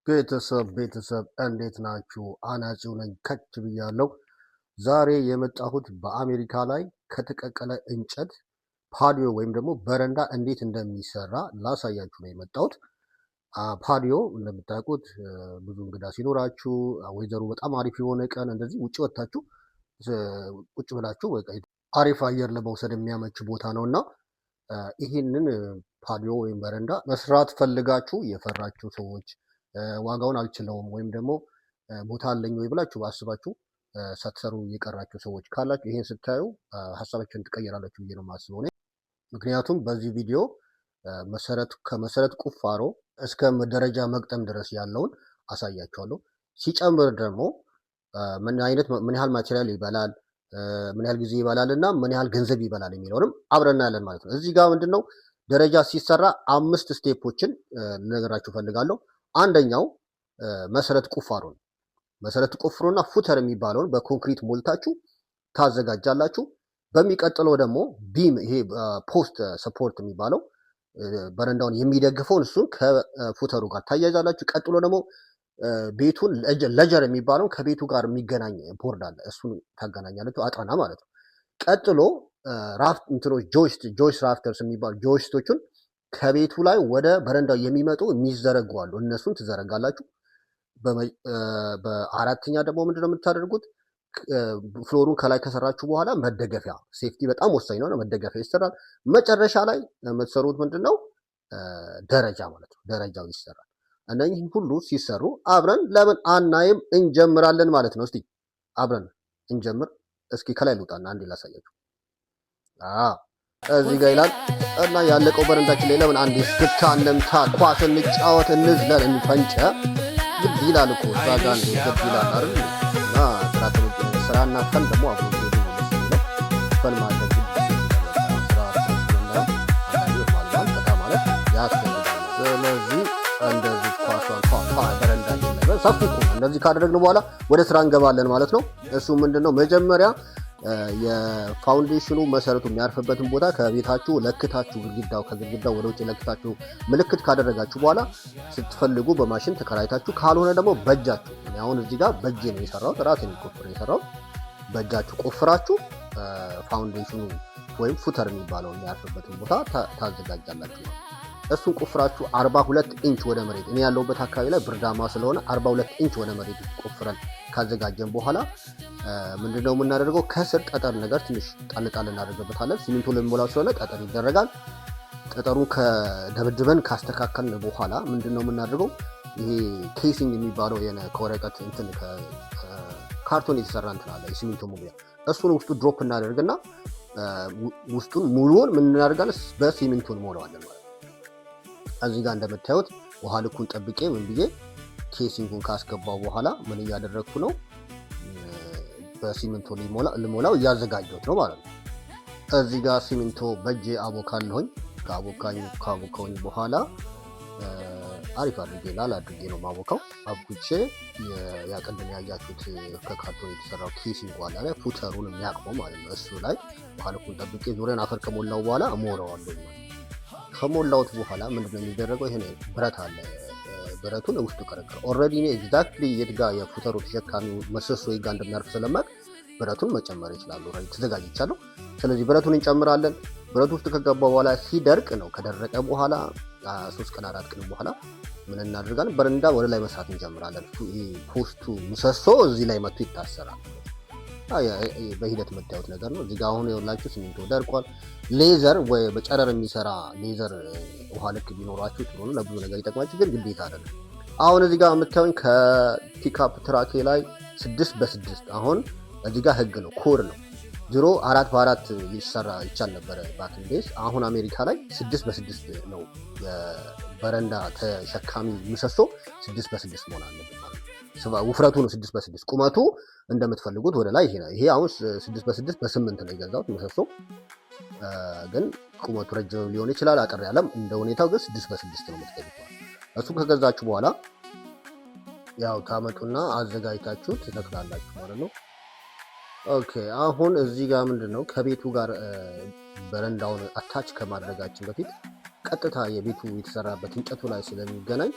ቤተሰብ ቤተሰብ እንዴት ናችሁ? አናጺው ነኝ፣ ከች ብያለሁ። ዛሬ የመጣሁት በአሜሪካ ላይ ከተቀቀለ እንጨት patio ወይም ደግሞ በረንዳ እንዴት እንደሚሰራ ላሳያችሁ ነው የመጣሁት። Patio እንደምታውቁት ብዙ እንግዳ ሲኖራችሁ፣ ወይዘሩ በጣም አሪፍ የሆነ ቀን እንደዚህ ውጭ ወጥታችሁ ቁጭ ብላችሁ አሪፍ አየር ለመውሰድ የሚያመች ቦታ ነው። እና ይህንን patio ወይም በረንዳ መስራት ፈልጋችሁ የፈራችሁ ሰዎች፣ ዋጋውን አልችለውም ወይም ደግሞ ቦታ አለኝ ወይ ብላችሁ አስባችሁ ሳትሰሩ የቀራችሁ ሰዎች ካላችሁ፣ ይህን ስታዩ ሀሳባችሁን ትቀይራላችሁ ብዬ ነው የማስበው። ምክንያቱም በዚህ ቪዲዮ መሰረት ከመሰረት ቁፋሮ እስከ ደረጃ መግጠም ድረስ ያለውን አሳያችኋለሁ። ሲጨምር ደግሞ ምን አይነት፣ ምን ያህል material ይበላል፣ ምን ያህል ጊዜ ይበላል እና ምን ያህል ገንዘብ ይበላል የሚለውንም አብረን እናያለን ማለት ነው። እዚህ ጋር ምንድን ነው፣ ደረጃ ሲሰራ አምስት step ኦችን ልነግራችሁ ፈልጋለሁ። አንደኛው መሰረት ቁፋሮ ነው። መሰረት ቆፍሮና footer የሚባለውን በኮንክሪት ሞልታችሁ ታዘጋጃላችሁ። በሚቀጥለው ደግሞ beam፣ ይሄ post support የሚባለው በረንዳውን የሚደግፈውን፣ እሱን ከ footer ኡ ጋር ታያይዛላችሁ። ቀጥሎ ደግሞ ቤቱን ledger የሚባለውን ከቤቱ ጋር የሚገናኝ ቦርድ አለ። እሱን ታገናኛላችሁ፣ አጠና ማለት ነው። ቀጥሎ raft እንትኖች፣ joist rafters የሚባሉ joist ኦቹን ከቤቱ ላይ ወደ በረንዳው የሚመጡ የሚዘረጉ አሉ። እነሱን ትዘረጋላችሁ። በአራተኛ ደግሞ ምንድነው የምታደርጉት? Floor ኡን ከላይ ከሰራችሁ በኋላ መደገፊያ፣ safety በጣም ወሳኝ ነው። መደገፊያ ይሰራል። መጨረሻ ላይ የምትሰሩት ምንድን ነው? ደረጃ ማለት ነው። ደረጃው ይሰራል። እነኚህን ሁሉ ሲሰሩ አብረን ለምን አናይም? እንጀምራለን ማለት ነው። እስቲ አብረን እንጀምር። እስኪ ከላይ ልውጣና አንዴ ላሳያችሁ። እዚህ ጋር ይላል እና ያለቀው በረንዳችን ላይ ለምን አንዴ እስክታ እንምታ፣ ኳስ እንጫወት፣ እንዝለል፣ እንፈንጨ። ግድ ይላል እኮ እዛ ጋር እንዴ፣ ግድ ይላል አይደል? እና ስራና fun ደግሞ አብሮ ሄዱ ነው ደስ የሚለው። Fun ማድረግ ግድ ስራ ስለምናየው አንዳንዴ ማለት ፈታ ማለት ያስፈልጋል። ስለዚህ እንደዚህ ኳሷን ፏ በረንዳችን ላይ ሰፊ እኮ ነው። እንደዚህ ካደረግን በኋላ ወደ ስራ እንገባለን ማለት ነው። እሱ ምንድነው፣ መጀመሪያ የ foundation ኑ መሰረቱ የሚያርፍበትን ቦታ ከቤታችሁ ለክታችሁ፣ ግድግዳው ከግድግዳው ወደ ውጭ ለክታችሁ ምልክት ካደረጋችሁ በኋላ፣ ስትፈልጉ በማሽን ተከራይታችሁ፣ ካልሆነ ደግሞ በእጃችሁ፣ እኔ አሁን እዚህ ጋር በእጄ ነው የሰራሁት፣ ራሴን ቆፍሬ የሰራሁት፣ በእጃችሁ ቆፍራችሁ foundation ኑ ወይም footer የሚባለው የሚያርፍበትን ቦታ ታዘጋጃላችሁ። እሱን ቆፍራችሁ 42 ኢንች ወደ መሬት፣ እኔ ያለሁበት አካባቢ ላይ ብርዳማ ስለሆነ 42 ኢንች ወደ መሬት ቆፍረን ካዘጋጀን በኋላ ምንድነው የምናደርገው? ከስር ጠጠር ነገር ትንሽ ጣል ጣል እናደርግበታለን። ሲሚንቶ ልንሞላው ስለሆነ ጠጠር ይደረጋል። ጠጠሩን ከደብድበን ካስተካከልን በኋላ ምንድነው የምናደርገው? ይሄ casing የሚባለው ከወረቀት እንትን ካርቶን የተሰራ እንትን አለ፣ የሲሚንቶ መሙያ። እሱን ውስጡ drop እናደርግና ውስጡን ሙሉውን ምን እናደርጋለን? በሲሚንቶ እንሞላዋለን ማለት ነው። እዚህ ጋር እንደምታዩት ውሃ ልኩን ጠብቄ ምን ብዬ casing ኡን ካስገባው በኋላ ምን እያደረግኩ ነው? በሲሚንቶ ልሞላው እያዘጋጀሁት ነው ማለት ነው። እዚህ ጋር ሲሚንቶ በእጄ አቦካለሁኝ። ካቦካሁኝ በኋላ አሪፍ አድርጌ ላል አድርጌ ነው ማቦካው። አብኩቼ ያቅድም ያያችሁት ከካርቶን የተሰራው casing ዋላ ላይ footer ኡን የሚያቅፈው ማለት ነው። እሱ ላይ ውሃ ልኩን ጠብቄ ዙሪያን አፈር ከሞላው በኋላ እሞላዋለሁ። ከሞላሁት በኋላ ምንድነው የሚደረገው? ይሄ ብረት አለ። ብረቱን ውስጡ ቀረቀረ። Already እኔ exactly የት ጋ የ footer ኡ ተሸካሚ ምሰሶ ጋ እንደሚያርፍ ስለማቅ ብረቱን መጨመር ይችላሉ። Already ተዘጋጅቻለሁ። ስለዚህ ብረቱን እንጨምራለን። ብረቱ ውስጥ ከገባ በኋላ ሲደርቅ ነው። ከደረቀ በኋላ 3 ቀን 4 ቀን በኋላ ምን እናደርጋለን? በረንዳ ወደ ላይ መስራት እንጀምራለን። Post ኡ ምሰሶ እዚህ ላይ መቶ ይታሰራል። በሂደት የምታዩት ነገር ነው። እዚህ ጋ አሁን የሁላችሁ ሲሚንቶ ደርቋል። ሌዘር ወይ በጨረር የሚሰራ ሌዘር ውሃ ልክ ቢኖራችሁ ጥሩ ነው። ለብዙ ነገር ይጠቅማችሁ፣ ግን ግዴታ አይደለም። አሁን እዚህ ጋር የምታዩኝ ከ pickup truck ኤ ላይ 6 በ6፣ አሁን እዚህ ጋር ህግ ነው፣ ኮድ ነው። ድሮ 4 በ4 ይሰራ ይቻል ነበረ back in days። አሁን አሜሪካ ላይ 6 በ6 ነው። የበረንዳ ተሸካሚ ምሰሶ 6 በ6 መሆን አለበት ማለት ነው። ውፍረቱ ነው 6 በ6፣ ቁመቱ እንደምትፈልጉት ወደ ላይ ይሄ ነው። ይሄ አሁን 6 በ6 በ8 ነው የገዛሁት ምሰሶ፣ ግን ቁመቱ ረጅም ሊሆን ይችላል፣ አጠር ያለም እንደ ሁኔታው፣ ግን 6 በ6 ነው የምትገዙት። እሱ ከገዛችሁ በኋላ ያው ታመጡና አዘጋጅታችሁ ትተክላላችሁ ማለት ነው። Okay፣ አሁን እዚህ ጋር ምንድን ነው፣ ከቤቱ ጋር በረንዳውን attach ከማድረጋችን በፊት ቀጥታ የቤቱ የተሰራበት እንጨቱ ላይ ስለሚገናኝ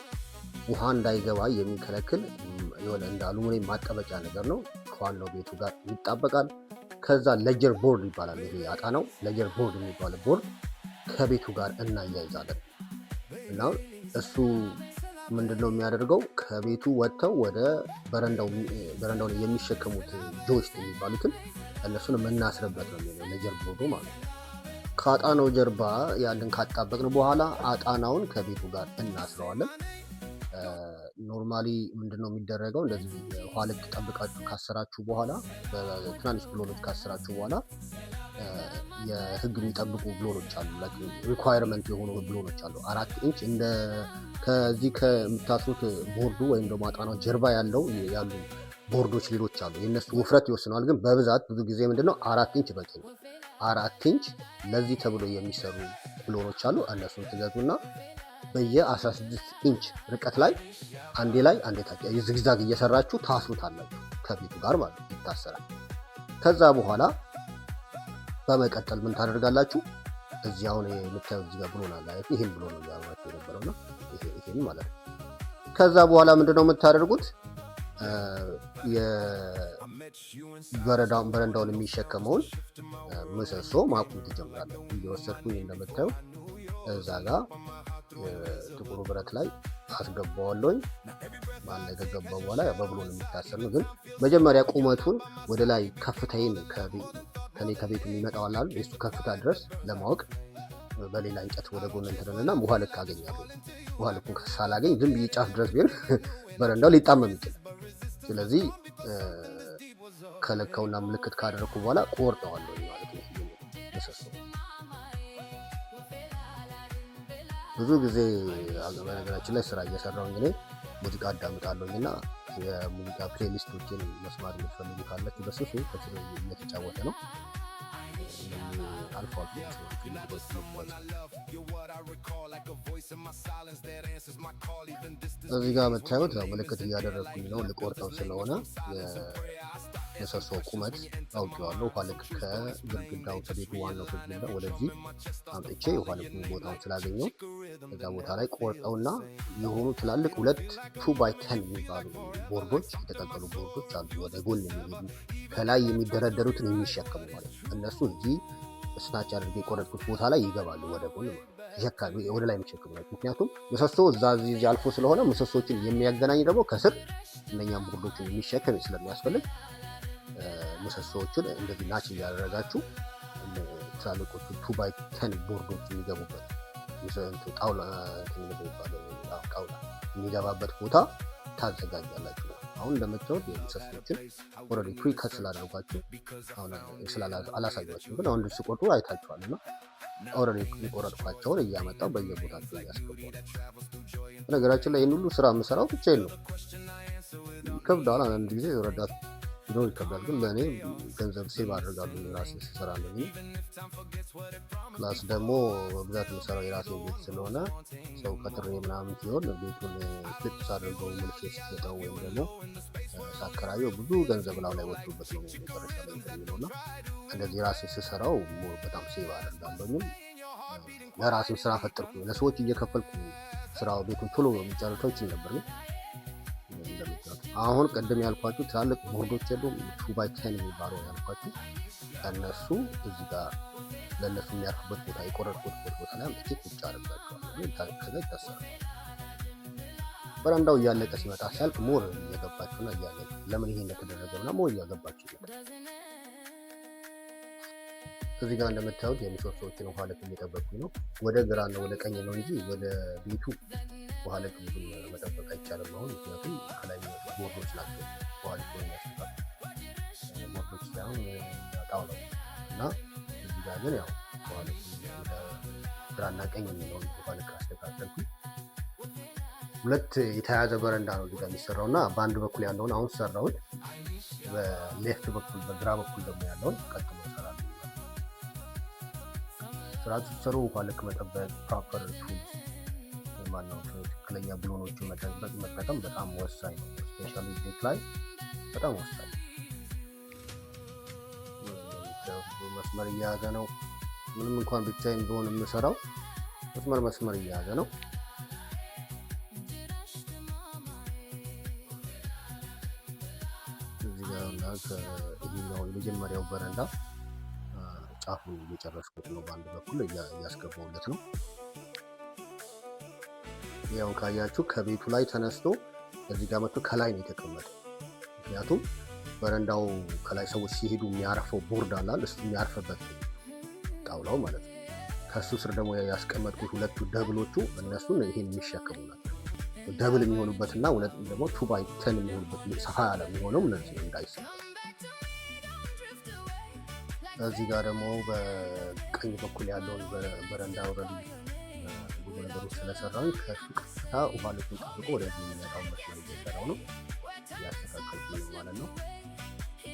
ውሃ እንዳይገባ የሚከለክል የሆነ እንደ አሉሚኒየም ማጣበቂያ ነገር ነው። ከዋናው ቤቱ ጋር ይጣበቃል። ከዛ ledger board ይባላል። ይሄ አጣናው ledger board የሚባል ቦርድ ከቤቱ ጋር እናያይዛለን እና እሱ ምንድን ነው የሚያደርገው? ከቤቱ ወጥተው ወደ በረንዳውን የሚሸከሙት joist የሚባሉትን እነሱን የምናስርበት ነው የሚሆነው ledger board ኡ ማለት ነው። ከአጣናው ጀርባ ያንን ካጣበቅን በኋላ አጣናውን ከቤቱ ጋር እናስረዋለን። Normally ምንድነው የሚደረገው? እንደዚህ ውሃ ልክ ጠብቃችሁ ካሰራችሁ በኋላ፣ በትናንሽ ብሎኖች ካሰራችሁ በኋላ የህግ የሚጠብቁ ብሎኖች አሉ። Requirement የሆኑ ብሎኖች አሉ። 4 ኢንች እንደ ከዚህ ከምታስሩት ቦርዱ ወይም ደግሞ አጣናው ጀርባ ያሉ ቦርዶች ሌሎች አሉ። የእነሱ ውፍረት ይወስነዋል። ግን በብዛት ብዙ ጊዜ ምንድነው 4 ኢንች በቂ ነው። 4 ኢንች ለዚህ ተብሎ የሚሰሩ ብሎኖች አሉ። እነሱን ትገዙና በየ16 ኢንች ርቀት ላይ አንዴ ላይ አንዴ ታች zigzag እየሰራችሁ ታስሩታላችሁ ከቤቱ ጋር ማለት ይታሰራል። ከዛ በኋላ በመቀጠል ምን ታደርጋላችሁ? እዚህ አሁን የምታዩት እዚህ ጋር ብሎን አለ። ይሄን ብሎን ነው ያልኳችሁ የነበረውና ይሄን ማለት ነው። ከዛ በኋላ ምንድነው የምታደርጉት? የበረንዳውን የሚሸከመውን ምሰሶ ማቆም ትጀምራለሁ። እየወሰድኩኝ እንደምታዩት እዛ ጋር ጥቁሩ ብረት ላይ አስገባዋለሁኝ። መሀል ላይ ከገባ በኋላ በብሎን የሚታሰር ነው። ግን መጀመሪያ ቁመቱን ወደ ላይ ከፍታዬን ከኔ ከቤቱ የሚመጣው አለ አይደል፣ የእሱ ከፍታ ድረስ ለማወቅ በሌላ እንጨት ወደ ጎን እንትንና ውሃ ልክ አገኛለሁ። ውሃ ልኩን ሳላገኝ ዝም ብዬ ጫፍ ድረስ ቢሆን በረንዳው ሊጣመም ይችላል። ስለዚህ ከለካውና ምልክት ካደረኩ በኋላ ቆርጠዋለሁ ማለት ነው ምሰሶ። ብዙ ጊዜ በነገራችን ላይ ስራ እየሰራሁኝ እኔ ሙዚቃ አዳምጣለሁኝ እና የሙዚቃ playlist ኦችን መስማት የምትፈልጉ ካላችሁ በስሱ ከስር እየተጫወተ ነው። አልፎ አልፎ እዚህ ጋር የምታዩት ያው ምልክት እያደረግኩኝ ነው። ልቆርጠው ስለሆነ የምሰሶ ቁመት አውቄዋለሁ። ውሃ ልክ ከግድግዳው ከቤቱ ዋናው ግድግዳ ወደዚህ አምጥቼ ውሃ ልክ ቦታውን ስላገኘው እዛ ቦታ ላይ ቆርጠውና የሆኑ ትላልቅ ሁለት 2 by 10 የሚባሉ ቦርዶች፣ የተቀቀሉ ቦርዶች አሉ። ወደ ጎን የሚሄዱ ከላይ የሚደረደሩትን የሚሸከሙ ማለት ነው። እነሱ እዚህ ስናች አድርጌ የቆረጥኩት ቦታ ላይ ይገባሉ ወደ ጎን ማለት ነው። ተሸካሚ ወደ ላይ የሚሸከሙ ናቸው። ምክንያቱም ምሰሶ እዛ እዚህ አልፎ ስለሆነ ምሰሶችን የሚያገናኝ ደግሞ ከስር እነኛም ቦርዶችን የሚሸከም ስለሚያስፈልግ ምሰሶዎቹን እንደዚህ notch እያደረጋችሁ ትላልቆቹ 2 by 10 ቦርዶች የሚገቡበት ጣውላ ጣውላ የሚገባበት ቦታ ታዘጋጃላችሁ። አሁን እንደምታዩት የምሰሶችን already pre-cut ስላደረጓቸው አሁን አላሳያችሁም፣ ግን አሁን ስቆርጡ አይታችኋል እና already የቆረጥኳቸውን እያመጣው በየቦታቸው እያስገቡ ነው። በነገራችን ላይ ይህን ሁሉ ስራ የምሰራው ብቻዬን ነው። ይከብዳል። አንዳንድ ጊዜ ረዳት ቢኖር ይከብዳል። ግን ለእኔ ገንዘብ save አድርጋለሁ ራሴ ስሰራ ነው። Plus ደግሞ በብዛት የምሰራው የራሴን ቤት ስለሆነ ሰው ቀጥሬ ምናምን ሲሆን ቤቱን flip ሳደርገው መልሼ ስሸጠው ወይም ደግሞ ሳከራየው ብዙ ገንዘብ ላው ላይ ወጥቶበት ነው መጨረሻ ላይ የሚለው እና እንደዚህ ራሴ ስሰራው በጣም save አደርጋለሁኝም ለራሴም ስራ ፈጠርኩ። ለሰዎች እየከፈልኩ ስራው ቤቱን ቶሎ የሚጨርሰው ይችል ነበር ግን እንደምታዩት አሁን ቅድም ያልኳችሁ ትላልቅ ቦርዶች የሉም፣ 2 by 10 የሚባለው ያልኳችሁ እነሱ እዚህ ጋር ለእነሱ የሚያርፉበት ቦታ የቆረጥኩት ቦታ ላይ አምጥቼ ቁጭ አደርጋቸዋለሁ። ከዛ ይታሰራል። በረንዳው እያለቀ ሲመጣ ሲያልቅ more እየገባችሁና እያለ ለምን ይሄ እንደተደረገ ምናምን more እያገባችሁ ይመጣል። እዚህ ጋር እንደምታዩት የምሰሶዎችን ውሃ ልክ እየጠበቅኩኝ ነው። ወደ ግራና ወደ ቀኝ ነው እንጂ ወደ ቤቱ ውሃ ልክ ብዙም መጠበቅ አይቻልም አሁን፣ ምክንያቱም ከላይ የሚመጡ ቦርዶች ናቸው ውሃ ልክ የሚያስጠጣ ቦርዶች ሳይሆን ጣውላው እና እዚህ ጋር ግን ያው ውሃ ልክ ወደ ግራና ቀኝ የሚለውን ውሃ ልክ አስተካከልኩኝ። ሁለት የተያያዘ በረንዳ ነው እዚህ ጋር የሚሰራው እና በአንድ በኩል ያለውን አሁን ሰራሁት። በ left በኩል በግራ በኩል ደግሞ ያለውን ቀጥሎ እሰራለሁ። ስራ ስትሰሩ ውሃ ልክ መጠበቅ፣ proper tools ማነው ትክክለኛ ብሎኖችን መጠቀም በጣም ወሳኝ ነው። Especially ቤት ላይ በጣም ወሳኝ ነው። መስመር እየያዘ ነው። ምንም እንኳን ብቻዬን ቢሆን የምሰራው መስመር መስመር እየያዘ ነው። ይሄኛው የመጀመሪያው በረንዳ ጫፉን እየጨረስኩት ነው። በአንድ በኩል እያስገባውለት ነው። ያው ካያችሁ ከቤቱ ላይ ተነስቶ እዚህ ጋር መጥቶ ከላይ ነው የተቀመጠው። ምክንያቱም በረንዳው ከላይ ሰዎች ሲሄዱ የሚያረፈው ቦርድ አላል፣ እሱ የሚያርፍበት ጣውላው ማለት ነው። ከሱ ስር ደግሞ ያስቀመጥኩት ሁለቱ double ኦቹ እነሱን ይሄን የሚሸከሙ ናቸው። Double የሚሆኑበት እና ሁለት ደግሞ 2 by 10 የሚሆኑበት ሰፋ ያለ የሚሆነው እነዚህ ነው እንዳይሰበር። እዚህ ጋር ደግሞ በቀኝ በኩል ያለውን በረንዳ already ብዙ ነገሮች ስለሰራን ከሱ ቀጥታ ውሃ ልኩን ጠብቆ ወደዚህ የሚመጣው መስመር እየሰራው ነው፣ እያስተካከልኩ ነው ማለት ነው።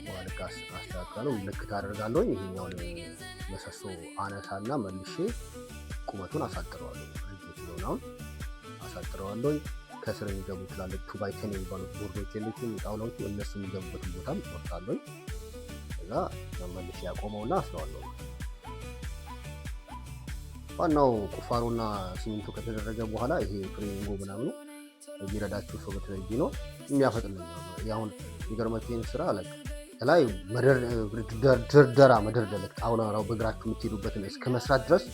ውሃ ልክ አስተካክላለሁ፣ ምልክት አደርጋለሁ። ይሄኛውን ምሰሶ አነሳና መልሼ ቁመቱን አሳጥረዋለሁ። ረጅም ስለሆነ አሁን አሳጥረዋለሁ። ከስር የሚገቡ ትላልቅ 2 by 10 የሚባሉት ቦርዶች የሉትም ጣውላዎቹ፣ እነሱ የሚገቡበትን ቦታም ቆርጣለሁ። ከዛ መልሼ ያቆመውና አስረዋለሁ። ዋናው ቁፋሮና ሲሚንቶ ከተደረገ በኋላ ይሄ framing ኦ ምናምኑ ቢረዳችሁ ሰው በተለይ ቢኖር የሚያፈጥን ነው። አሁን የሚገርማችሁ ይህን ስራ አለ ከላይ ድርደራ መደርደር ጣውላ በእግራችሁ የምትሄዱበትን እስከ መስራት ድረስ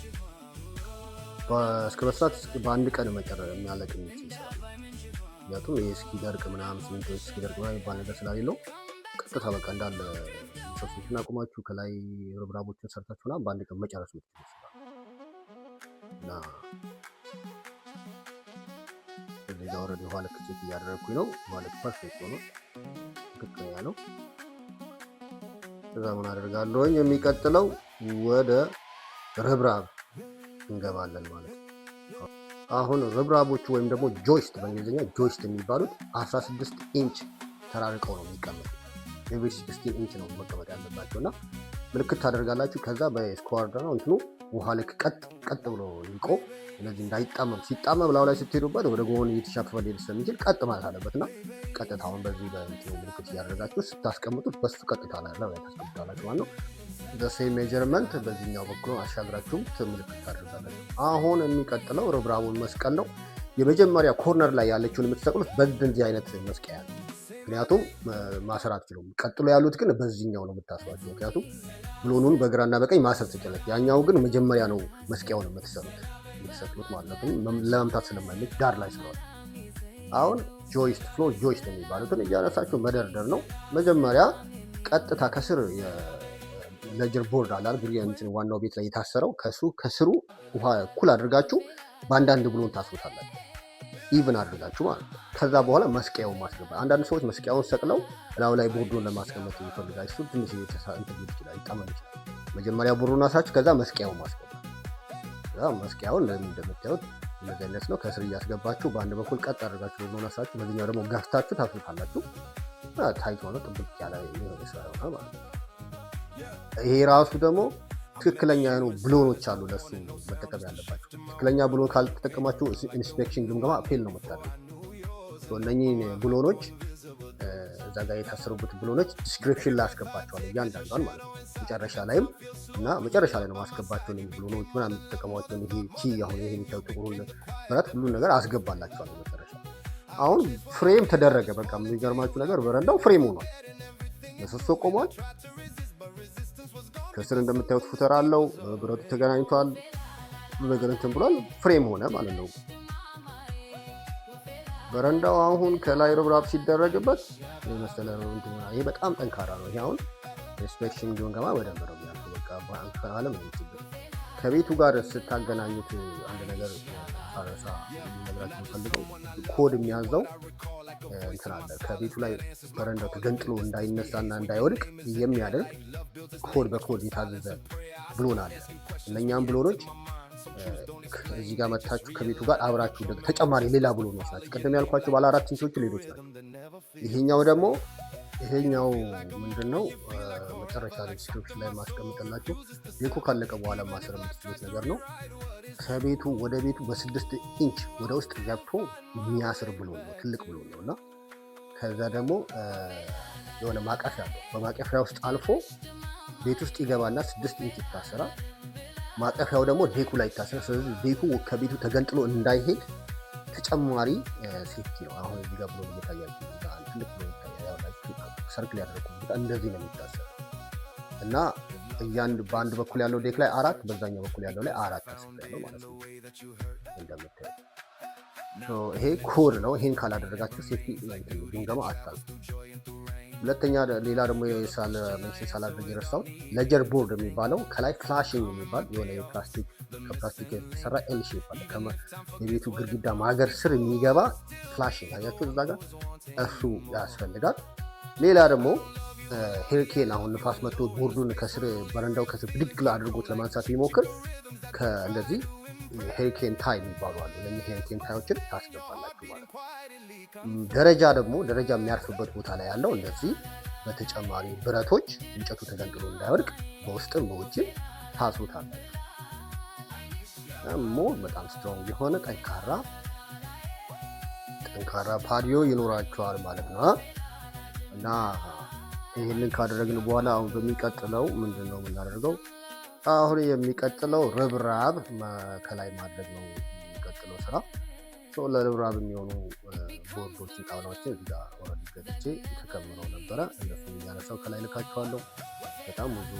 እስከ መስራት በአንድ ቀን መጨረ የሚያለቅ የሚችል ስራ። ምክንያቱም ይሄ እስኪደርቅ ምናምን ሲሚንቶ እስኪደርቅ ምናምን የሚባል ነገር ስለሌለው ቀጥታ በቃ እንዳለ ምሰሶችን አቁማችሁ ከላይ ርብራቦችን ሰርታችሁ ምናምን በአንድ ቀን መጨረስ የምትችሉ ስራ እና እዚህ ጋር already ውሃ ልክ check እያደረግኩኝ ነው። ውሃ ልክ perfect ሆኖ ትክክል ያለው። እዛ ምን አደርጋለሁኝ? የሚቀጥለው ወደ ርብራብ እንገባለን ማለት ነው። አሁን ርብራቦቹ ወይም ደግሞ joist፣ በእንግሊዝኛ joist የሚባሉት 16 ኢንች ተራርቀው ነው የሚቀመጡት። Every 16 ኢንች ነው መቀመጥ ያለባቸው እና ምልክት ታደርጋላችሁ። ከዛ በ square ነው እንትኑ ውሃ ልክ ቀጥ ቀጥ ብሎ እንዲቆም፣ ስለዚህ እንዳይጣመም፣ ሲጣመም ላዩ ላይ ስትሄዱበት ወደ ጎን እየተሻፈፈ ሊሄድ ስለሚችል ቀጥ ማለት አለበት እና ቀጥታውን በዚህ በእንትኑ ምልክት እያደረጋችሁ ስታስቀምጡት በሱ ቀጥታ ላይ ታስቀምጣላችሁ ማለት ነው። The same measurement በዚህኛው በኩል አሻግራችሁም ምልክት ታደርጋላችሁ። አሁን የሚቀጥለው ርብራቡን መስቀል ነው። የመጀመሪያ corner ላይ ያለችውን የምትሰቅሉት በእንደዚህ አይነት መስቀያ ነው። ምክንያቱም ማሰር አትችሉም። ቀጥሎ ያሉት ግን በዚህኛው ነው የምታስሯቸው። ምክንያቱም ብሎኑን በግራና በቀኝ ማሰር ትችላላችሁ። ያኛው ግን መጀመሪያ ነው መስቂያውን የምትሰቅሉት ማለት ነው። ለመምታት ስለማይመች ዳር ላይ ስለሆነ አሁን joist፣ floor joist የሚባሉትን እያነሳችሁ መደርደር ነው። መጀመሪያ ቀጥታ ከስር ledger board አለ አይደል? ዋናው ቤት ላይ የታሰረው ከሱ ከስሩ ውሃ እኩል አድርጋችሁ በአንዳንድ ብሎን ታስሩታላችሁ። Even አድርጋችሁ ማለት ነው። ከዛ በኋላ መስቀያውን ማስገባት። አንዳንድ ሰዎች መስቀያውን ሰቅለው እላዩ ላይ ቦርዱን ለማስቀመጥ ይፈልጋል። እሱ ትንሽ እንትን ይችላል፣ ይጣመም ይችላል። መጀመሪያ ቦርዱን አስራችሁ ከዛ መስቀያውን ማስገባት። መስቀያውን እንደምታዩት እንደዚህ አይነት ነው። ከስር እያስገባችሁ በአንድ በኩል ቀጥ አድርጋችሁ ቦርዱን አስራችሁ በዚህኛው ደግሞ ገፍታችሁ ታስሩታላችሁ። Tight ሆነ ጥብቅ ያለ የሆነ ስራ ይሆናል ማለት ነው። ይሄ ራሱ ደግሞ ትክክለኛ የሆኑ ብሎኖች አሉ ለሱ መጠቀም ያለባቸው። ትክክለኛ ብሎን ካልተጠቀማችሁ inspection ግምገማ fail ነው የምታደርጉት። እነኚህን ብሎኖች፣ እዛ ጋር የታሰሩበት ብሎኖች description ላይ አስገባቸዋለሁ እያንዳንዷን ማለት ነው። መጨረሻ ላይም እና መጨረሻ ላይ ነው ማስገባቸውን ብሎኖች ምናምን የምትጠቀሟቸውን ይሄ ቲ አሁን ይሄ የሚታየው ጥቁሩን ብረት ሁሉን ነገር አስገባላቸዋለሁ መጨረሻ። አሁን frame ተደረገ። በቃ የሚገርማችሁ ነገር በረንዳው frame ሆኗል። ምሰሶ ቆሟል። ከስር እንደምታዩት footer አለው። ብረቱ ተገናኝቷል። ሁሉ ነገር እንትን ብሏል። Frame ሆነ ማለት ነው። በረንዳው አሁን ከላይ ርብራብ ሲደረግበት የመሰለ እንትን ይሄ በጣም ጠንካራ ነው። ይሄ አሁን inspection ግምገማ በደንብ ነው የሚያልፈው። በቃ አለም ነው ችግር። ከቤቱ ጋር ስታገናኙት አንድ ነገር ሳረሳ ነግራችሁ የምፈልገው ኮድ የሚያዘው እንትን አለ። ከቤቱ ላይ በረንዳው ተገንጥሎ እንዳይነሳና እንዳይወድቅ የሚያደርግ ኮድ በኮድ የታዘዘ ብሎን አለ። እነኛም ብሎኖች እዚህ ጋር መታችሁ ከቤቱ ጋር አብራችሁ ተጨማሪ ሌላ ብሎኖች ናቸው። ቅድም ያልኳቸው ባለ 4 ኢንቾቹ ሌሎች ናቸው። ይሄኛው ደግሞ ይሄኛው ምንድን ነው? መጨረሻ description ላይ ማስቀምጥላችሁ deck ኡ ካለቀ በኋላ ማሰር የምትችሉት ነገር ነው። ከቤቱ ወደ ቤቱ በ6 ኢንች ወደ ውስጥ ገብቶ የሚያስር ብሎን ነው፣ ትልቅ ብሎን ነው እና ከዛ ደግሞ የሆነ ማቀፊያ አለው። በማቀፊያ ውስጥ አልፎ ቤት ውስጥ ይገባና 6 ኢንች ይታሰራል። ማቀፊያው ደግሞ deck ኡ ላይ ይታሰራል። ስለዚህ deck ኡ ከቤቱ ተገንጥሎ እንዳይሄድ ተጨማሪ safety ነው። አሁን እዚህ ጋር ብሎ እየታያችሁ ትልቅ ብሎ ይታያል። Circle ያደረኩት ቦታ እንደዚህ ነው የሚታሰረው እና እያንድ በአንድ በኩል ያለው deck ላይ አራት፣ በዛኛው በኩል ያለው ላይ አራት ያለው ማለት ነው። እንደምታዩት ይሄ ኮድ ነው። ይሄን ካላደረጋችሁ safety ግምገማ አታልፉ። ሁለተኛ ሌላ ደግሞ mention ሳላደርግ የረሳሁት ledger board የሚባለው ከላይ flashing የሚባል የሆነ የፕላስቲክ ከፕላስቲክ የተሰራ L shape አለ። የቤቱ ግድግዳ ማገር ስር የሚገባ flashing አያችሁ እዛ ጋር፣ እሱ ያስፈልጋል። ሌላ ደግሞ hurricane አሁን ንፋስ መጥቶ ቦርዱን ከስር በረንዳው ከስር ብድግ አድርጎት ለማንሳት ቢሞክር እንደዚህ hurricane tie የሚባሉ አሉ። እነዚህ hurricane tie ኦችን ታስገባላችሁ ማለት ነው። ደረጃ ደግሞ ደረጃ የሚያርፍበት ቦታ ላይ ያለው እንደዚህ በተጨማሪ ብረቶች እንጨቱ ተገንጥሎ እንዳይወድቅ በውስጥም በውጭም ታስሩታላችሁ። More በጣም strong የሆነ ጠንካራ ጠንካራ patio ይኖራቸዋል ማለት ነው። እና ይህንን ካደረግን በኋላ አሁን በሚቀጥለው ምንድን ነው የምናደርገው? አሁን የሚቀጥለው ርብራብ ከላይ ማድረግ ነው የሚቀጥለው ስራ። ለርብራብ የሚሆኑ ቦርዶችን ጣውላዎችን እዚህ ጋር already ገዝቼ ተከምረው ነበረ። እነሱን እያነሳው ከላይ ልካቸዋለሁ። በጣም ብዙ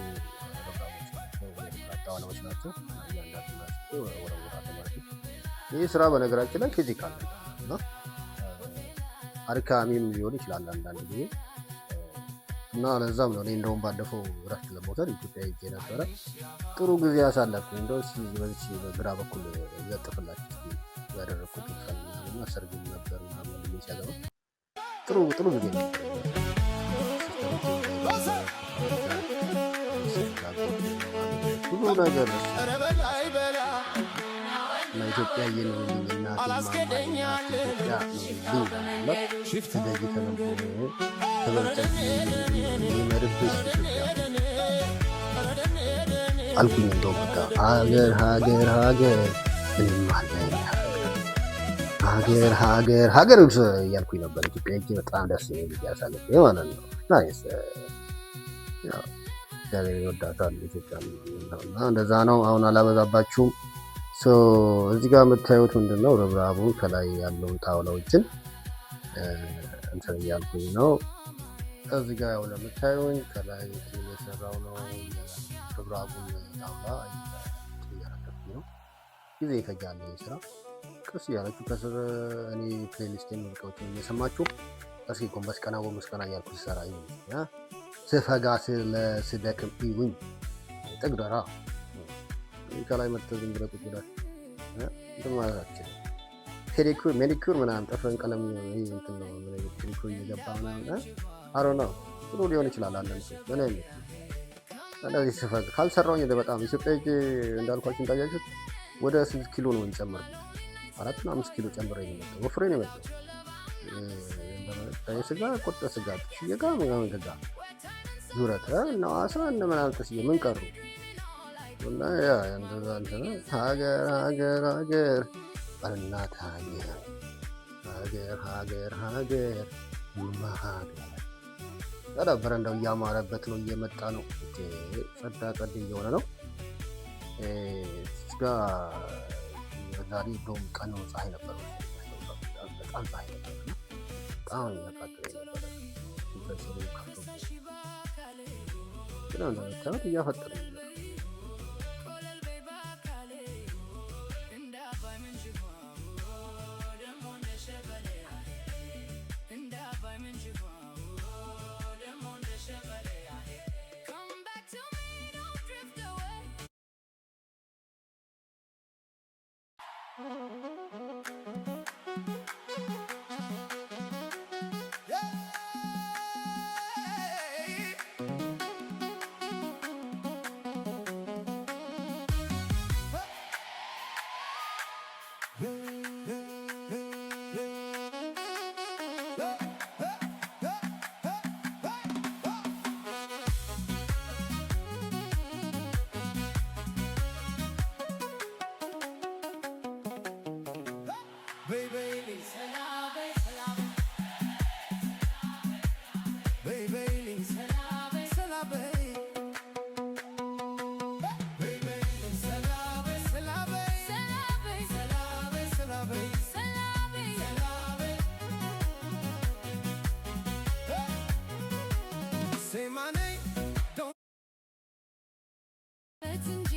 ርብራቦች ናቸው፣ ጣውላዎች ናቸው። እያንዳንዱ ወረውራለሁ ማለት ነው። ይህ ስራ በነገራችን ላይ physical እና አድካሚም ሊሆን ይችላል አንዳንድ ጊዜ እና ለዛም ነው እኔ እንደውም ባለፈው እረፍት ለመውሰድ ኢትዮጵያ ሄጄ ነበረ። ጥሩ ጊዜ ያሳለፍኩኝ። እንደው በዚች በግራ በኩል እለጥፍላችሁ ያደረግኩት እና ሰርግም ነበር ምናምን ሲያገባ ጥሩ ጥሩ ጊዜ ነው። ብዙ ነገር እና ኢትዮጵያ እየኖሩልኝ እናቴ ኢትዮጵያ ኖሩልኝ ትደጊ ተነቦ ተበልጨ መርብሽ ኢትዮጵያ አልኩኝ። እንደው በቃ ሀገር ሀገር ሀገር ምንም አለኝ ሀገር ሀገር ሀገር እያልኩኝ ነበር። ኢትዮጵያ ሄጄ በጣም ደስ የሚል ጊዜ አሳልፌ ማለት ነው። Nice፣ እግዚአብሔር ይወዳታል ኢትዮጵያ እና እንደዛ ነው። አሁን አላበዛባችሁም። እዚህ ጋር የምታዩት ምንድን ነው? ርብራቡ ከላይ ያለውን ጣውላዎችን እንትን እያልኩኝ ነው። እዚህ ጋር ያው ለምታዩኝ ከላይ የሰራው ነው ርብራቡን ጣውላ እያረከብኩኝ ነው። ጊዜ ይፈጃል ስራ። ቀስ እያላችሁ ከስር እኔ playlist ሙዚቃዎችን እየሰማችሁ እስኪ ጎንበስ ቀና ጎንበስ ቀና እያልኩ ስሰራ ስፈጋ ስደክም እዩኝ። ጥግደራ ከላይ መጥተህ ዝም ብለህ ቁጭ ብለህ እንትን ማለት አትችልም። Pedicure manicure ምናምን ጥፍርን ቀለም እንትን ነው pedicure እየገባ ምናምን አሮ ነው ጥሩ ሊሆን ይችላል። አንዳንድ ሰው ምን እንደዚህ ስፈግ ካልሰራውኝ በጣም ኢትዮጵያ ሄጄ እንዳልኳችሁ እንዳያችሁት ወደ 6 ኪሎ ነው የጨመርኩት። 4ና 5 ኪሎ ጨምሬ ነው የመጣው። ወፍሬ ነው የመጣው። ስጋ ቆርጠ ስጋ ጥስዬ ጋር ምናምን ገዛ ዙረት እና አሳ እነ ምናምን ጥስዬ ምን ቀሩ እና ያ እንደዛ እንትን ሀገር ሀገር ሀገር እናት ሀገር ሀገር ሀገር ሀገር ሀገር ታዲያ በረንዳው እያማረበት ነው፣ እየመጣ ነው። ጸዳ ጸድ እየሆነ ነው። ጋ ዛሬ እንደውም ቀኑ ፀሐይ ነበር፣ በጣም ፀሐይ ነበር፣ በጣም እያቃጠለ ነበረ። ከፍቶ ግን እንደምታዩት እያፈጠረ ነው። ማለት እንጂ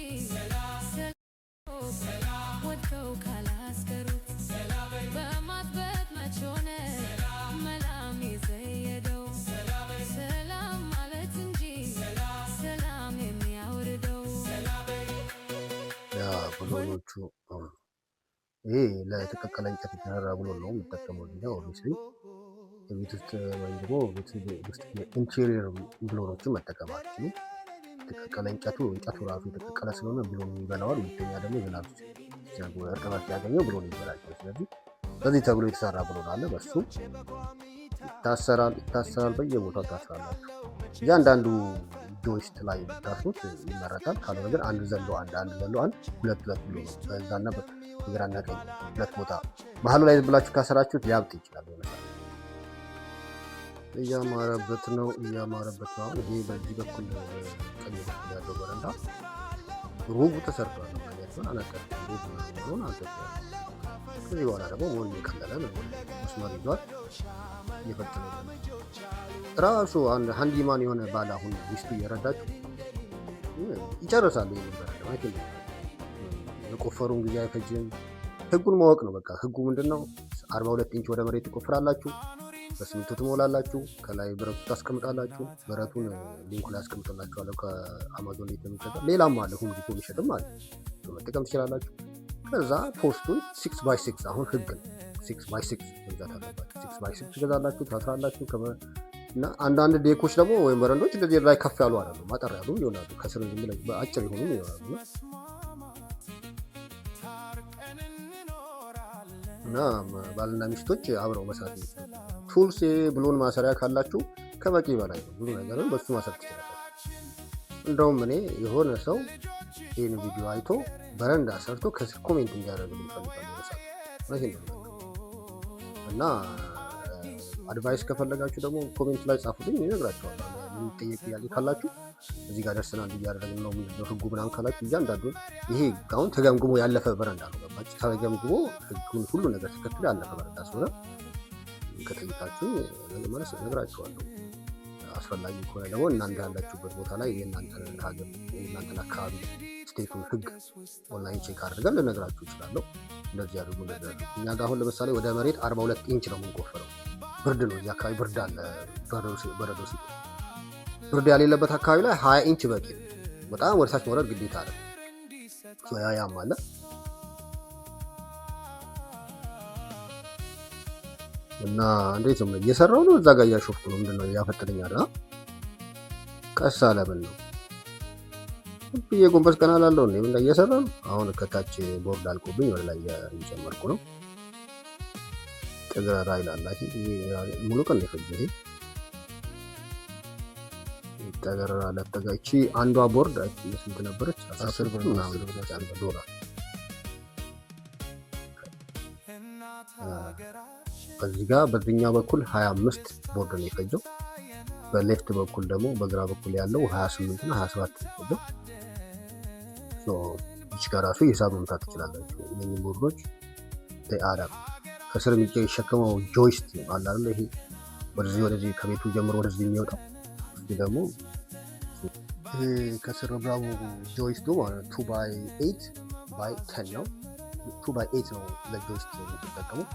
ወድቀው ካላስቀሩት በማጥበቅ መች ሆነ መላም የዘየደው ሰላም ማለት እንጂ ሰላም የሚያወርደው። ያ ብሎኖቹ፣ ይሄ ለተቀቀለ እንጨት የተሰራ ብሎን ነው የምጠቀመው። እዚህ ጋር obviously የቤት ውስጥ ወይም ደግሞ ቤት ውስጥ interior ብሎኖችን መጠቀም አትችሉም። የተቀቀለ እንጨቱ፣ እንጨቱ ራሱ የተቀቀለ ስለሆነ ብሎኑ ይበላዋል። ሁለተኛ ደግሞ ዝናብ እርጥበት ሲያገኘው ብሎን ይበላል። ስለዚህ በዚህ ተብሎ የተሰራ ብሎን አለ። በሱ ይታሰራል ይታሰራል፣ በየቦታው ታስራላችሁ። እያንዳንዱ joist ላይ ብታስሩት ይመረጣል። ካልሆነ ግን አንድ ዘሎ አንድ፣ አንድ ዘሎ አንድ፣ ሁለት ሁለት ብሎ ነው በዛና በግራና ቀኝ ሁለት ቦታ መሀሉ ላይ ብላችሁ ካሰራችሁት ሊያብጥ ይችላል። ይመስላል እያማረበት ነው፣ እያማረበት ነው። አሁን ይሄ በዚህ በኩል ቀኝ በኩል ያለው በረንዳ ሩቡ ተሰርቷል። ምክንያቱም አነጠ ሩቡ ሆን አንጠ። ከዚህ በኋላ ደግሞ መሆን እየቀለለ ነው። መስመር ይዟል፣ እየፈጠነ ነው። ራሱ አንድ handyman የሆነ ባል አሁን ሚስቱ እየረዳችሁ ይጨርሳሉ። ይሄን በረንዳ ማለት የቆፈሩን ጊዜ አይፈጅም። ህጉን ማወቅ ነው። በቃ ህጉ ምንድን ነው? 42 ኢንች ወደ መሬት ትቆፍራላችሁ፣ በሲሚንቶ ትሞላላችሁ፣ ከላይ ብረቱ ታስቀምጣላችሁ። ብረቱን link ኡ ላይ አስቀምጥላችኋለሁ ከአማዞን ላይ የሚገዛ፣ ሌላም አለ፣ Home Depot የሚሸጥም አለ፣ መጠቀም ትችላላችሁ። ከዛ post ኡን 6 by 6፣ አሁን ህግ ነው። 6 by 6 መግዛት አለባችሁ። 6 by 6 ትገዛላችሁ፣ ታስራላችሁ። እና አንዳንድ deck ኦች ደግሞ ወይም በረንዶች እንደዚህ ላይ ከፍ ያሉ አይደሉም፣ አጠር ያሉ ይሆናሉ። ከስር ዝም ብለው በአጭር የሆኑ ይሆናሉ። እና ባልና ሚስቶች አብረው መስራት የሚችሉ tools፣ ብሎን ማሰሪያ ካላችሁ ከበቂ በላይ ነው። ብዙ ነገርን በሱ ማሰር ትችላላችሁ። እንደውም እኔ የሆነ ሰው ይህን ቪዲዮ አይቶ በረንዳ ሰርቶ ከስር comment እንዲያደርግ ይፈልጋል ይመስላል። እና advice ከፈለጋችሁ ደግሞ comment ላይ ጻፉልኝ፣ እነግራችኋለሁ። የሚጠየቅ ጥያቄ ካላችሁ፣ እዚህ ጋር ደርሰናል እያደረግን ነው፣ ምንድነው ህጉ ምናምን ካላችሁ እያንዳንዱን። ይሄ አሁን ተገምግሞ ያለፈ በረንዳ ነው። ገባችሁ? ተገምግሞ ህጉን ሁሉ ነገር ተከትሎ ያለፈ በረንዳ ስለሆነ ከጠይቃችሁ መልስ እነግራችኋለሁ። አስፈላጊ ከሆነ ደግሞ እናንተ ያላችሁበት ቦታ ላይ የእናንተን ሀገር፣ የእናንተን አካባቢ state ኡን ህግ online check አድርገን ልነግራችሁ እችላለሁ። እንደዚህ አድርጉ፣ እንደዚህ አድርጉ። እኛ ጋር አሁን ለምሳሌ ወደ መሬት 42 ኢንች ነው የምንቆፍረው። ብርድ ነው፣ እዚህ አካባቢ ብርድ አለ። በረዶ ሲ ብርድ ያሌለበት አካባቢ ላይ 20 ኢንች በቂ ነው። በጣም ወደ ታች መውረድ ግዴታ አለ። ያ ያም አለ። እና እንዴት ነው፣ እየሰራው ነው፣ እዛ ጋር እያሾፍኩ ነው። ምንድነው እያፈጠነኝ አለ። ቀስ አለ። ምን ነው ብዬ ጎንበስ ቀና ላለው እንዴ? ምን እየሰራ ነው? አሁን ከታች ቦርድ አልቆብኝ ወደ ላይ እየጨመርኩ ነው። ጥግረራ ይላል። ሙሉ ቀን ነው የፈጀው ይሄ ጠገረራ ለጠጋ። እቺ አንዷ ቦርድ ስንት ነበረች? 10 ብር ምናምን ዶላር። በዚህ ጋር በዚህኛው በኩል 25 ቦርድ ነው የፈጀው። በ left በኩል ደግሞ በግራ በኩል ያለው 28 እና 27 ነው የፈጀው። ይች ጋር ራሱ ሂሳብ መምታት ትችላላችሁ። እነዚህ ቦርዶች አዳ ከስር የሚሸከመው joist አለ አይደል? ይሄ ወደዚህ ወደዚህ ከቤቱ ጀምሮ ወደዚህ የሚወጣው፣ እሱ ደግሞ ይሄ ከስር ብራቮ joist ኡ ማለት 2 by 8 by 10 ነው። 2 by 8 ነው ለ joist የምትጠቀመው።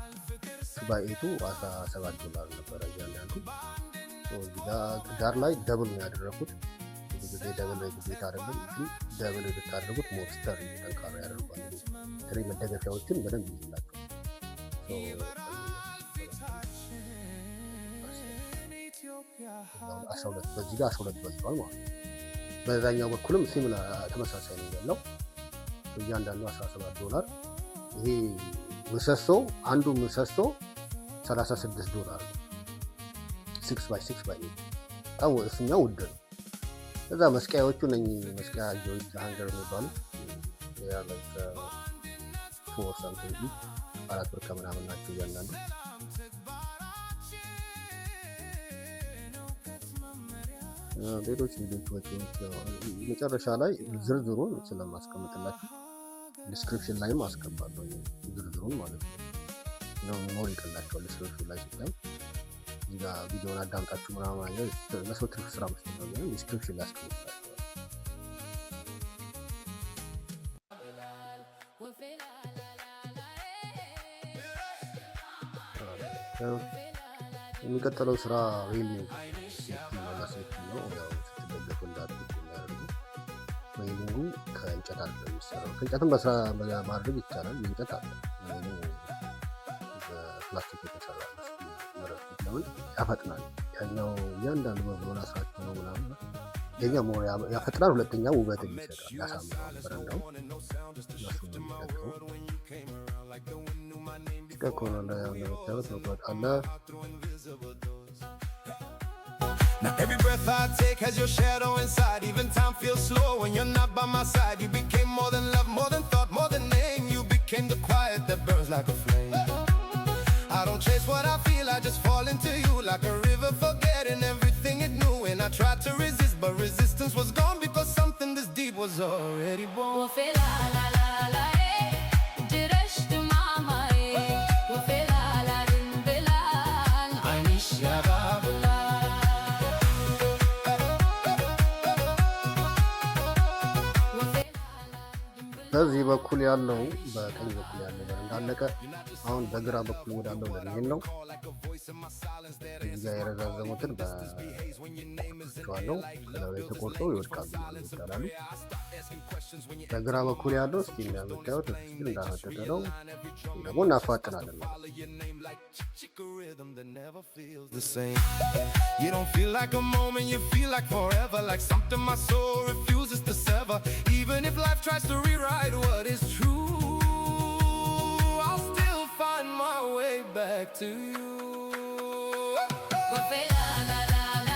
2 by 8 ኡ 17 ዶላር ነበረ እያንዳንዱ። እዚህ ዳር ላይ double ነው ያደረኩት። ብዙ ጊዜ double ግዴታ አይደለም፣ ግን double ብታደርጉት more sturdy፣ ጠንካራ ያደርጓል። በተለይ መደገፊያዎችን በደንብ ይይዝላቸዋል። 12 በዚህ ጋር 12 በልቷል ማለት ነው። በዛኛው በኩልም similar ተመሳሳይ ነው ያለው። እያንዳንዱ 17 ዶላር። ይሄ ምሰሶ፣ አንዱ ምሰሶ 36 ዶላር ነው። 6 by 6 by በጣም እሱኛው ውድ ነው። ከዛ መስቀያዎቹ እነኚህ መስቀያ joist hanger የሚባሉ four something፣ 4 ብር ከምናምን ናቸው እያንዳንዱ። ሌሎች ሌሎች ወጪዎች መጨረሻ ላይ ዝርዝሩን ስለማስቀምጥላችሁ description ላይም አስገባለሁ ዝርዝሩን ማለት ነው። more ይቀላቸዋል description ላይ ሲታይ። እዚህ ጋር ቪዲዮን አዳምጣችሁ ምናምን ለሰው ትርፍ ስራ መስጠት ነው። Description ላይ አስቀምጥላችኋለሁ። የሚቀጥለው ስራ railing safety ነው። ለ safety ነው፣ ያው ስትደገፉ እንዳትወድቁ የሚያደርጉ railing ኡ ከእንጨት አለ የሚሰራው። ከእንጨትም በስራ ማድረግ ይቻላል። የእንጨት አለ፣ በፕላስቲክ የተሰራ መረጥኩት። ለምን ያፈጥናል። ያኛው እያንዳንዱ በብሎን አስራቸው ነው ምናምን፣ የኛ more ያፈጥናል። ሁለተኛ ውበት ይሰጣል፣ ያሳምራል በረንዳው። እነሱ ነው የሚጠቀሙ። ጭቃ ከሆነ እንደምታዩት መቁረጥ አለ። Now every breath I take has your shadow inside. Even time feels slow when you're not by my side. You became more than love, more than thought, more than name. You became the quiet that burns like a flame. I don't chase what I feel, I just fall into you like a river forgetting everything it knew. And I tried to resist, but resistance was gone because something this deep was already born. ወፌላላላላ ድረሽ ድማማዬ ወፌላላ ድንብላል ዓይንሽ ያባብላል። ወፌላላ ድንብላል። በዚህ በኩል ያለው፣ በቀኝ በኩል ያለው በረንዳ አለቀ። አሁን በግራ በኩል ወዳለው ለመሄድ ነው። እዚህ ጋር የረዛዘሙትን በቸዋለው ከላዩ ላይ ተቆርጠው ይወድቃሉ ማለት ይባላሉ። በግራ በኩል ያለው እስኪ እንደምታዩት እስኪ እንዳፈጠጠ ነው። ደግሞ እናፋጥናለን ማለት ነው። The same. You don't feel like a moment, you feel like forever. Like something my soul refuses to sever. Even if life tries to rewrite what is true, I'll still find my way back to you. ወፌላላላላ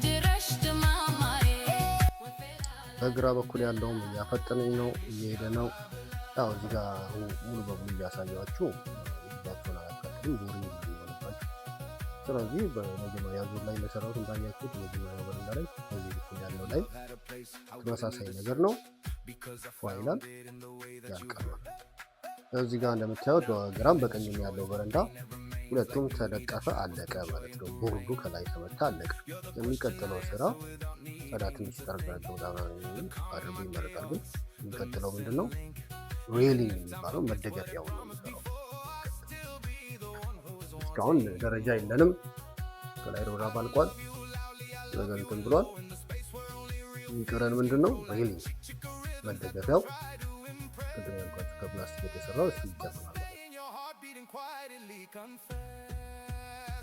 ድረሽ ድማማዬ ወፌላላ በግራ በኩል ያለውም እያፈጠነኝ ነው፣ እየሄደ ነው። ያው እዚህ ጋር ሙሉ በሙሉ እያሳያችሁ ጊዜያቸውን አያቃጥልም፣ boring የሚሆንባችሁ። ስለዚህ በመጀመሪያ ዙር ላይ እንደሰራሁት እንዳያችሁት የመጀመሪያው በረንዳ ላይ በዚህ በኩል ያለው ላይ ተመሳሳይ ነገር ነው። ፏ ይላል፣ ያልቃል። እዚህ ጋር እንደምታዩት በግራም በቀኝም ያለው በረንዳ ሁለቱም ተለጠፈ፣ አለቀ ማለት ነው። ቦርዱ ከላይ ተመታ፣ አለቀ። የሚቀጥለው ስራ ጸዳ ትንሽ ጠርጋቸው አድርጎ ይመረጣል። ግን የሚቀጥለው ምንድን ነው? Railing የሚባለው መደገፊያው ነው የሚሰራው። እስካሁን ደረጃ የለንም። ከላይ ሮራብ አልቋል። ነገር እንትን ብሏል። የሚቀረን ምንድን ነው? Railing መደገፊያው ቅድም ያልኳችሁ ከፕላስቲክ የተሰራው እሱ ይጀምራል ማለት ነው።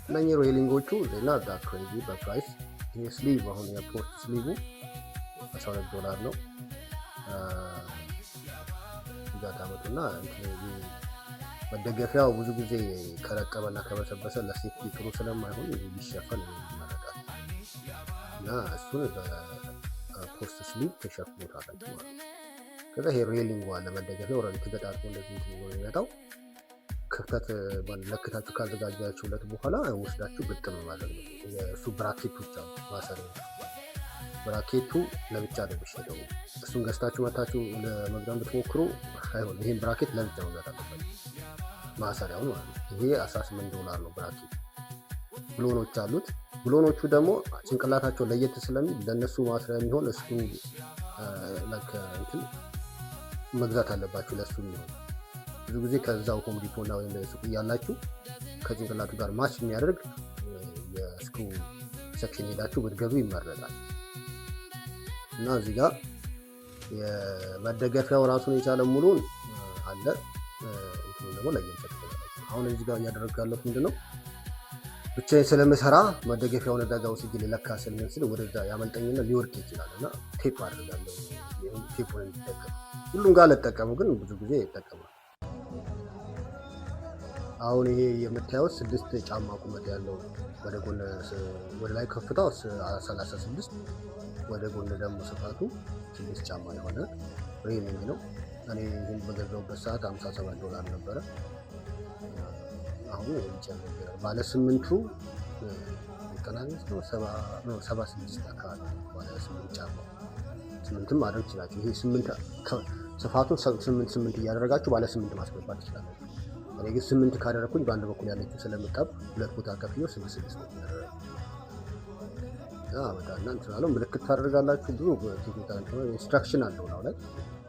እነኚህ railing ኦቹ not that crazy በ price። ይሄ sleeve አሁን የ post sleeve ኡ 12 ዶላር ነው። እዛ ታመጡና መደገፊያው ብዙ ጊዜ ከረጠበና ከበሰበሰ ለ safety ጥሩ ስለማይሆን ሊሸፈን ይመረጣል እና እሱን በ post sleeve ተሸፍኖታላችሁ ማለት ነው። ከዛ ይሄ railing አለ፣ መደገፊያው already ተገጣጥሞ እንደዚህ እንትን ብሎ የሚመጣው ክፍተት ለክታችሁ ካዘጋጃችሁለት በኋላ ወስዳችሁ ግጥም ማድረግ ነው። እሱ bracket ኦች አሉ፣ ማሰሪያ bracket ኡ ለብቻ ነው የሚሸጠው። እሱን ገዝታችሁ መታችሁ ለመግዛት ብትሞክሩ አይሆን። ይህን bracket ለብቻ መግዛት አለባችሁ፣ ማሰሪያውን ማለት ነው። ይሄ 18 ዶላር ነው bracket። ብሎኖች አሉት። ብሎኖቹ ደግሞ ጭንቅላታቸው ለየት ስለሚል ለእነሱ ማስሪያ የሚሆን እሱ እንትን መግዛት አለባችሁ ለእሱ የሚሆን። ብዙ ጊዜ ከዛው Home Depot እና ወይም ሱቅ እያላችሁ ከጭንቅላቱ ጋር match የሚያደርግ የ screw section ሄዳችሁ ብትገዙ ይመረጣል። እና እዚህ ጋር የመደገፊያው ራሱን የቻለ ሙሉን አለ። እንትኑ ደግሞ ለየብቻ ትገዛላችሁ። አሁን እዚህ ጋር እያደረግኩ ያለሁት ምንድን ነው? ብቻዬን ስለምሰራ መደገፊያውን እዛ ጋር ወስጄ ልለካ ስል ምን ስል ወደዛ ያመልጠኝና ሊወድቅ ይችላል እና ቴፕ አድርጋለሁ። ቴፑን እንዲጠቀም ሁሉም ጋር ልጠቀሙ፣ ግን ብዙ ጊዜ ይጠቀማል። አሁን ይሄ የምታዩት 6 ጫማ ቁመት ያለው ወደ ጎን ወደ ላይ ከፍታው 36 ወደ ጎን ደግሞ ስፋቱ 6 ጫማ የሆነ railing ነው። እኔ ይህን በገዛሁበት ሰዓት 57 ዶላር ነበረ። አሁን ሊጨምር ባለ ስምንቱ 95 ነው 76 አካባቢ ባለ 8 ጫማ። ስምንትም ማድረግ ይችላችሁ። ይሄ ስምንት ስፋቱን ስምንት ስምንት እያደረጋችሁ ባለ ስምንት ማስገባት ትችላላችሁ። እኔ ግን ስምንት ካደረግኩኝ በአንድ በኩል ያለችው ስለምጠብ ሁለት ቦታ ከፍዬው ስድስት ስድስት ነው ያደረገው። በጣም እንትን አለው፣ ምልክት ታደርጋላችሁ። ብዙ technical instruction አለው ነው ላይ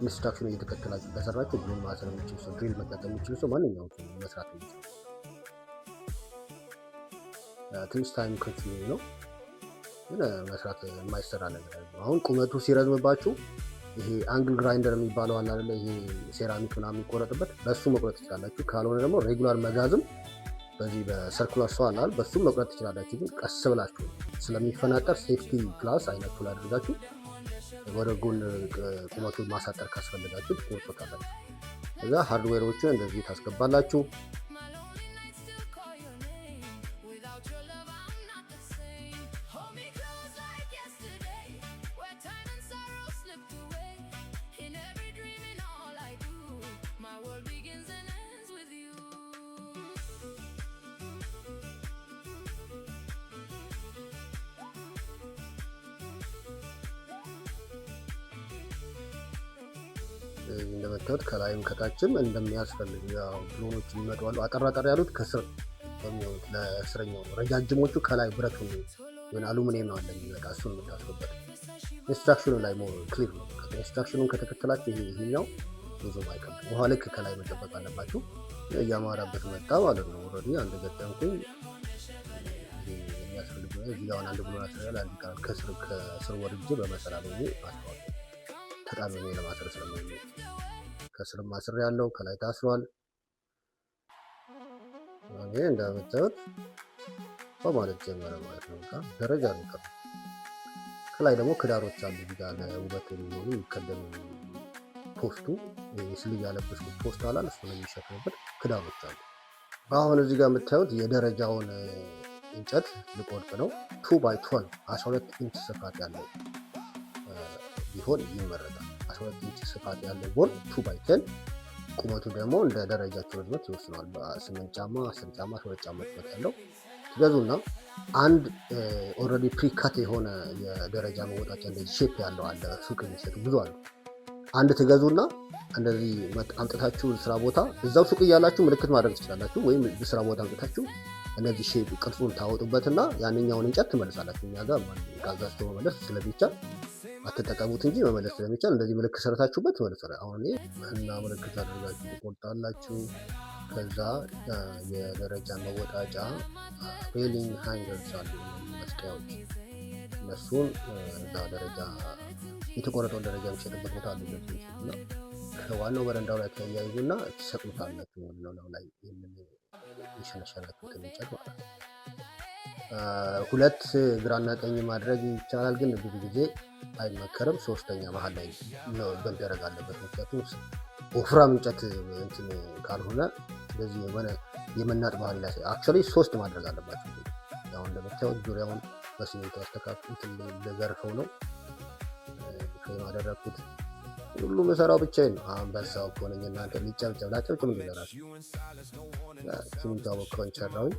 instruction ኡ እየተከተላችሁ ከሰራችሁ ብሎን ማሰር የሚችል ሰው፣ drill መጠቀም የሚችል ሰው፣ ማንኛውም ሰው መስራት የሚችል ትንሽ time consuming ነው፣ ግን መስራት የማይሰራ ነገር አይደለም። አሁን ቁመቱ ሲረዝምባችሁ ይሄ angle grinder የሚባለው አለ አይደለ? ይሄ ሴራሚክ ምናምን የሚቆረጥበት፣ በሱ መቁረጥ ትችላላችሁ። ካልሆነ ደግሞ regular መጋዝም በዚህ በ circular saw አለ አይደል? በሱም መቁረጥ ትችላላችሁ። ግን ቀስ ብላችሁ ስለሚፈናጠር safety glass አይናችሁ ላይ አድርጋችሁ ወደ ጎን ቁመቱን ማሳጠር ካስፈለጋችሁ ትቆርጡታላችሁ። ከዛ hardware ኦችን እንደዚህ ታስገባላችሁ። My lonely nights still call your name. Without your love, I'm not the same. Hold me close like yesterday, where time and sorrow slipped away. In every dream and all I do, my world begins and ends with you. እንደምታዩት ከላይም ከታችም እንደሚያስፈልግ ያው ብሎኖች የሚመጡ አሉ። አጠር አጠር ያሉት ከስር በሚሆኑት ለስረኛው ነው። ረጃጅሞቹ ከላይ ብረቱን የሆነ አሉሚኒየም ነው አለ የሚመጣ፣ እሱን የምታስሩበት። Instruction ኑ ላይ more clear ነው። Instruction ኑን ከተከተላችሁ ይሄ ይሄኛው ብዙም አይከብድም። ውሃ ልክ ከላይ መጠበቅ አለባችሁ። እያማረበት መጣ ማለት ነው። Already አንድ ገጠምኩኝ። ይሄ የሚያስፈልግ እዚህ ጋር አሁን አንድ ብሎን አስሬያለሁ። አንድ ይቀራል። ከስር ከስር ወርጄ በመሰላል ሆኜ ማስተዋል ተጣምሜ ለማሰር ስለማይመች ከስርም አስሬ ያለው ከላይ ታስሯል። ይሄ እንደምታዩት በማለት ጀመረ ማለት ነው። በቃ ደረጃ ነው የቀረው። ከላይ ደግሞ ክዳሮች አሉ እዚህ ጋር ለውበት የሚሆኑ የሚከደኑ post ኡ ስልይ ያለበስኩት post አላል እሱን የሚሸፍንበት ክዳኖች አሉ። አሁን እዚህ ጋር የምታዩት የደረጃውን እንጨት ልቆርጥ ነው። 2 by 12፣ 12 ኢንች ስፋት ያለው ቢሆን ይመረጣል። 12 ኢንች ስፋት ያለው ቦርድ 2 by 10፣ ቁመቱ ደግሞ እንደ ደረጃቸው ርዝመት ይወስነዋል። በ8 ጫማ፣ 10 ጫማ፣ 12 ጫማ ቁመት ያለው ትገዙና አንድ already precut የሆነ የደረጃ መወጣጫ እንደዚህ shape ያለው አለ። ሱቅ የሚሸጡ ብዙ አሉ። አንድ ትገዙና እንደዚህ አምጥታችሁ ስራ ቦታ እዛው ሱቅ እያላችሁ ምልክት ማድረግ ትችላላችሁ። ወይም ስራ ቦታ አምጥታችሁ እነዚህ shape ቅርጹን ታወጡበትና ያንኛውን እንጨት ትመልሳላችሁ። እኛ ጋር ገዝቶ መመለስ ስለሚቻል አትጠቀሙት እንጂ መመለስ ስለሚቻል እንደዚህ ምልክት ሰርታችሁበት ትመልሳላችሁ። አሁን እኔ እና ምልክት አድርጋችሁ ትቆርጣላችሁ። ከዛ የደረጃ መወጣጫ railing hangers አሉ፣ መስቀያዎች፣ እነሱን እዛ ደረጃ የተቆረጠውን ደረጃ የሚሸጥበት ቦታ አሉ እና ከዋናው በረንዳው ላይ ተያይዙና ትሰቅሉታላችሁ። ዋናው ላይ ይህንን የሸነሸናችሁትን እንጨት ማለት ነው። ሁለት ግራና ቀኝ ማድረግ ይቻላል፣ ግን ብዙ ጊዜ አይመከርም። ሶስተኛ መሀል ላይ ነው መደረግ አለበት። ምክንያቱም ወፍራም እንጨት እንትን ካልሆነ እንደዚህ የሆነ የመናጥ ባህሪ ላይ actually ሶስት ማድረግ አለባቸው። ያው እንደምታዩት ዙሪያውን በሲሚንቶ አስተካክሉት ልገርፈው ነው፣ frame አደረግኩት። ሁሉ ምሰራው ብቻዬን ነው። አንበሳው እኮ ነኝ እናንተ። ሊጨብጨብ ላጨብጭብ እንዲ ለራሱ ሲሚንቶ አቦካውን ሰራሁኝ።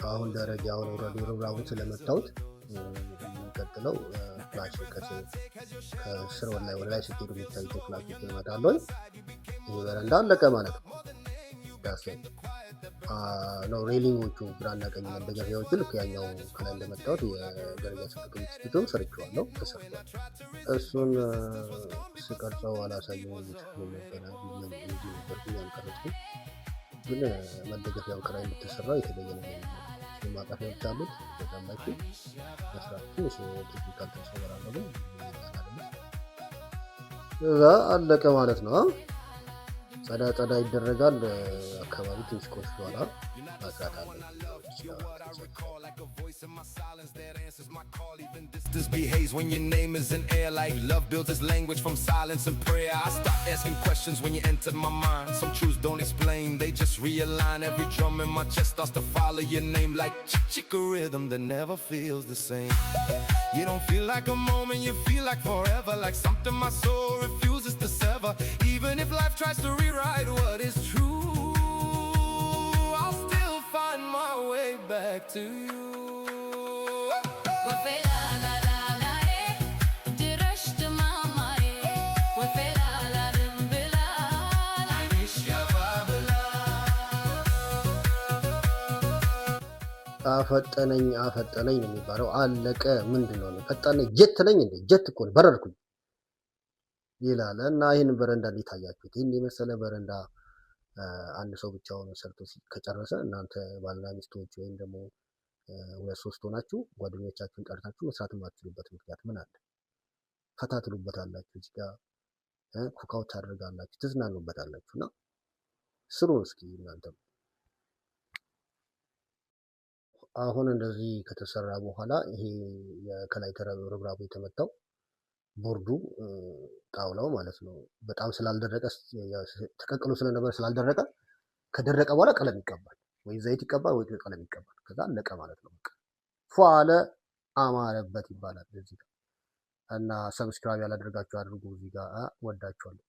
አሁን ደረጃውን already ርብራቡን ስለመታሁት የሚቀጥለው flush ከስር ወደ ላይ ወደ ላይ ስትሄዱ የሚታዩትን flush ኦችን እመታለሁ። ይህ በረንዳ አለቀ ማለት ነው። ዳስ ነው railing ኦቹ ግራና ቀኝ መደገፊያዎቹ ልክ ያኛው ከላይ እንደመታሁት የደረጃ ስፍቱን ሰርቼዋለሁ፣ ተሰርቷል። እሱን ስቀርጸው አላሳየሁም ነበረ እንጂ ነበርኩኝ አልቀረጽኩም። ግን መደገፊያው ከላይ እንደተሰራ የተለየ ነገር የለም። ማጣፊያዎች አሉት። በዛላችሁ መስራት ትንሽ technical ነገር አለው፣ ግን እዛ አለቀ ማለት ነው። ጸዳ ጸዳ ይደረጋል። አካባቢ ትንሽ ቆሽሿል፣ ማጽዳት አለ። Distance behaves when your name is in air, like love builds its language from silence and prayer. I stop asking questions when you enter my mind. Some truths don't explain, they just realign. Every drum in my chest starts to follow your name like chicka rhythm that never feels the same. You don't feel like a moment, you feel like forever, like something my soul refuses to sever. Even if life tries to rewrite what is true, I'll still find my way back to you. ወፌ ላላ ድረሽ ድማማዬ ወፌ ላላ ድንብላል። አይንሽ ያባብላል። አፈጠነኝ አፈጠነኝ ነው የሚባለው። አለቀ። ምንድን ነው ፈጠነኝ? ጀት ነኝ እንዴ? ጀት እኮ ነው፣ በረርኩኝ ይላል። እና ይህን በረንዳ እንዴት አያችሁት? ይህን የመሰለ በረንዳ አንድ ሰው ብቻውን ሰርቶ ከጨረሰ እናንተ ባልና ሚስቶች ወይም ደግሞ ሁለት ሶስት ሆናችሁ ጓደኞቻችሁን ጠርታችሁ መስራት የማትችሉበት ምክንያት ምን አለ? ፈታ ትሉበታላችሁ። እዚህ ጋር cookout ታደርጋላችሁ፣ ትዝናኑበታላችሁ። እና ስሩ እስኪ እናንተም። አሁን እንደዚህ ከተሰራ በኋላ ይሄ ከላይ ርብራቡ የተመታው ቦርዱ፣ ጣውላው ማለት ነው። በጣም ስላልደረቀ፣ ተቀቅሎ ስለነበር ስላልደረቀ፣ ከደረቀ በኋላ ቀለም ይቀባል፣ ወይ ዘይት ይቀባል፣ ወይ ቀለም ይቀባል። ከዛ አለቀ ማለት ነው። በቃ ፏ አለ፣ አማረበት ይባላል እዚህ ጋር። እና subscribe ያላደረጋችሁ አድርጉ። እዚህ ጋር ወዳችኋለሁ።